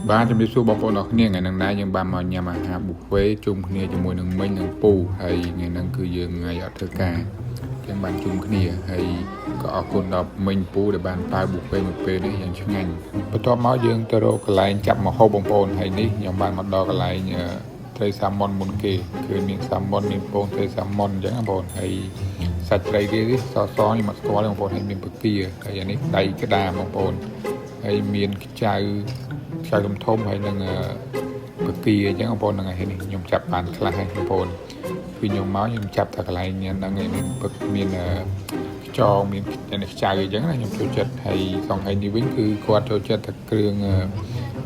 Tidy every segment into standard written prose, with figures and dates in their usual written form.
បាទជំរាបសួរបងប្អូនអរគ្នាថ្ងៃហ្នឹងដែរយើងបានមកញ៉ាំអាហារ buffet ជុំគ្នាជាមួយនឹងមិញនិងពូហើយថ្ងៃហ្នឹងគឺយើងថ្ងៃអត់ធ្វើការចឹងបានជុំគ្នាហើយក៏អរគុណដល់មិញពូដែលបានប៉ាវ buffet មួយពេលនេះយ៉ាងឆ្ងាញ់បន្ទាប់មកយើងទៅរកកន្លែងចាប់ម្ហូបបងប្អូនហើយនេះខ្ញុំបានមកដល់កន្លែងត្រីសាម៉ុនមុនគេគឺមានសាម៉ុនមានពងត្រីសាម៉ុនអញ្ចឹងបងប្អូនហើយសាច់ត្រីគេនេះសសខ្ញុំអត់ស្គាល់ទេបងប្អូនហើយមានពគាហើយអានេះដៃក្តាមបងប្អូនហើយមានខ្ចៅ ខ្ចៅធំធំហើយនឹងពគាអញ្ចឹងបងប្អូនហ្នឹងហើយនេះខ្ញុំចាប់បានខ្លះហើយបងប្អូនគឺខ្ញុំមកខ្ញុំចាប់តែកន្លែងហ្នឹងឯងមានពឹកមានខ្យងមានខ្ចៅអញ្ចឹងណាខ្ញុំចូលចិត្តហើយសងហើយនេះវិញគឺគាត់ចូលចិត្តតែគ្រឿង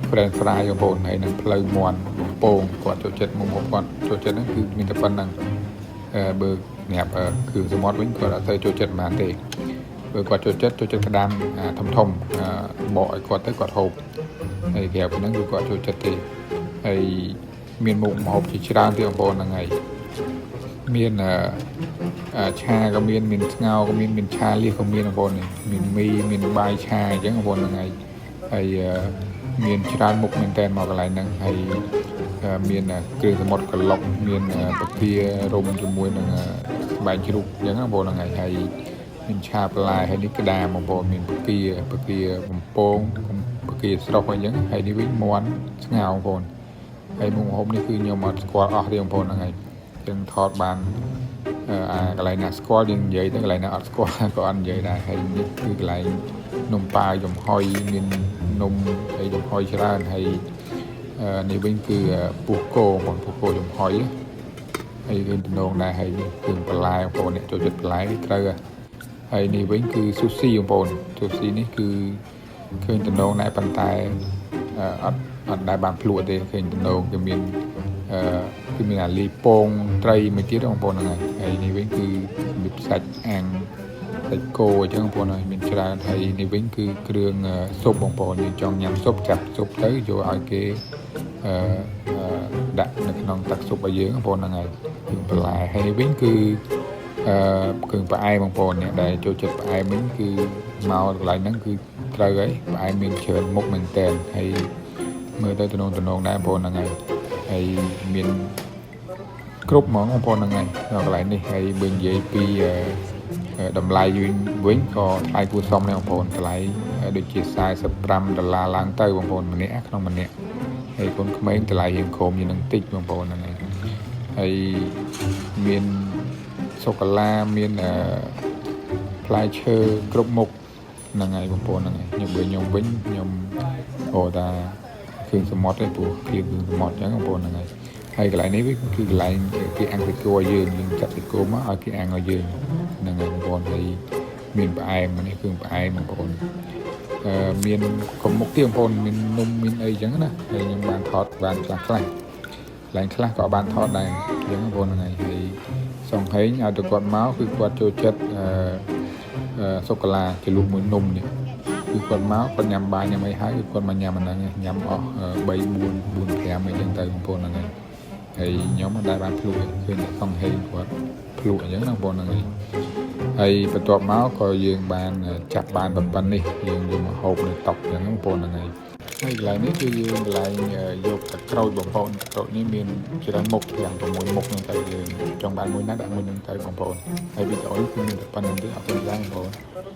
French fry បងប្អូនហើយនឹងផ្លូវមាន់បំពងគាត់ចូលចិត្តមុខគាត់ចូលចិត្តហ្នឹងគឺមានតែប៉ុណ្្នឹងអឺបើសម្រាប់គ្រឿងសមុទ្រវិញគាត់អត់ទៅចូលចិត្តប៉ុន្មានទេបើគាត់ចូលចិត្តចូលចិត្តក្តាមធំធំបកឲ្យគាត់ទៅគាត់ហូប ហើយក្រៅពីហ្នឹងគឺគាត់ចូលចិត្តទេហើយមានមុខម្ហូបជាច្រើនទៀតបងប្អូនហ្នឹងហើយមានអឺឆាក៏មានមានស្ងោរក៏មានមានឆាលៀសក៏មានបងប្អូននេះមានមីមានបាយឆាអញ្ចឹងបងប្អូនហ្នឹងហើយហើយមានច្រើនមុខមែនតើមកកន្លែងហ្នឹងហើយមានគ្រឿងសមុទ្រក្លុកមានពគារុំជាមួយនឹងស្បែកជ្រូកអញ្ចឹងបងប្អូនហ្នឹងហើយហើយមានឆាបន្លែហើយនេះក្តាមបងប្អូនមានពគាពគាបំពងពគាស្រុកអីចឹងហើយនេះវិញមាន់ស្ងោរបងប្អូនហើយមុខម្ហូបនេះគឺខ្ញុំអត់ស្គាល់អស់ទេបងប្អូនហ្នឹងហើយចឹងថតបានអាកន្លែងណាស្គាល់យើងនិយាយទៅកន្លែងណាអត់ស្គាល់ក៏អត់និយាយដែរហើយនេះគឺកន្លែងនំប៉ាវចំហុយមាននំអីចំហុយច្រើនហើយនេះវិញគឺពោះគោបងពោះគោចំហុយហើយឃើញតំណងដែរហើយនេះគឺបន្លែបងប្អូនអ្នកចូលចិត្តបន្លែត្រូវហើយនេះវិញគឺស៊ូស៊ីបងប្អូនស៊ូស៊ីនេះគឺឃើញតំណងដែរប៉ុន្តែអត់អត់ដែលបានភ្លក់ទេឃើញតំណងគឺមានអឺគឺមានអាលីពងត្រីមួយទៀតបងប្អូនហ្នឹងហើយហើយនេះវិញគឺរបៀបសាច់អាំងសាច់គោអញ្ចឹងបងប្អូនហើយមានច្រើនហើយនេះវិញគឺគ្រឿងស៊ុបបងប្អូនយើងចង់ញ៉ាំស៊ុបចាប់ស៊ុបទៅយកឲ្យគេអឺដាក់នៅក្នុងទឹកស៊ុបឲ្យយើងបងប្អូនហ្នឹងហើយគ្រឿងបន្លែហើយនេះវិញគឺអឺគ្រឿងផ្អែមបងប្អូនអ្នកដែលចូលចិត្តផ្អែមវិញគឺមកកន្លែងហ្នឹងគឺត្រូវហើយផ្អែមមានច្រើនមុខមែនតើហើយមើលទៅតំណងតំណងដែរបងប្អូនហ្នឹងហើយហើយមានគ្រប់ហ្មងបងប្អូនហ្នឹងហើយដល់កន្លែងនេះហើយបើនិយាយពីតម្លៃវិញវិញក៏ថ្លៃគួរសមដែរបងប្អូនតម្លៃដូចជា45ដុល្លារឡើងទៅបងប្អូនម្នាក់ក្នុងម្នាក់ហើយកូនក្មេងតម្លៃរៀងក្រោមជាងនឹងតិចបងប្អូនហ្នឹងហើយហើយមានសូកូឡាមានអឺផ្លែឈើគ្រប់មុខហ្នឹងហើយបងប្អូនហ្នឹងហើយខ្ញុំបើខ្ញុំវិញខ្ញុំអូតាគ្រឿងសមុទ្រទេព្រោះគ្រឿងសមុទ្រអញ្ចឹងបងប្អូនហ្នឹងហើយហើយកន្លែងនេះវិញគឺកន្លែងគេអាំងសាច់គោឲ្យយើងយើងចាប់សាច់គោមកឲ្យគេអាំងឲ្យយើងហ្នឹងហើយបងប្អូនហើយមានផ្អែមនេះគ្រឿងផ្អែមបងប្អូនអឺមានគ្រប់មុខទៀតបងប្អូនមាននំមានអីអញ្ចឹងណាហើយខ្ញុំបានថតបានខ្លះខ្លះកន្លែងខ្លះក៏បានថតដែរអញ្ចឹងបងប្អូនហ្នឹងហើយហើយសង្ហេងឲ្យទៅគាត់មកគឺគាត់ចូលចិត្តអឺសូកូឡាជ្រលក់មួយនំនេះគឺគាត់មកគាត់ញ៉ាំបាយញ៉ាំអីហើយគឺគាត់មកញ៉ាំអាហ្នឹងញ៉ាំអស់3 4 4 5អីចឹងទៅបងប្អូនហ្នឹងហើយហើយខ្ញុំមិនដែលបានភ្លក់ឃើញតែសង្ហេងគាត់ភ្លក់អញ្ចឹងណាបងប្អូនហ្នឹងហើយហើយបន្ទាប់មកក៏យើងបានចាប់បានប៉ុណ្ណេះយើងយកមកហូបនៅតុអញ្ចឹងបងប្អូនហ្នឹងហើយហើយកន្លែងនេះគឺយើងកន្លែងយកទឹកក្រូចបងប្អូនទឹកក្រូចនេះមានច្រើនមុខទាំង6មុខហ្នឹងទៅយើងចង់បានមួយណាដាក់មួយហ្នឹងទៅបងប្អូនហើយវីដេអូនេះគឺមានតែប៉ុណ្្នឹងទេអរគុណច្រើនបងប្អូន។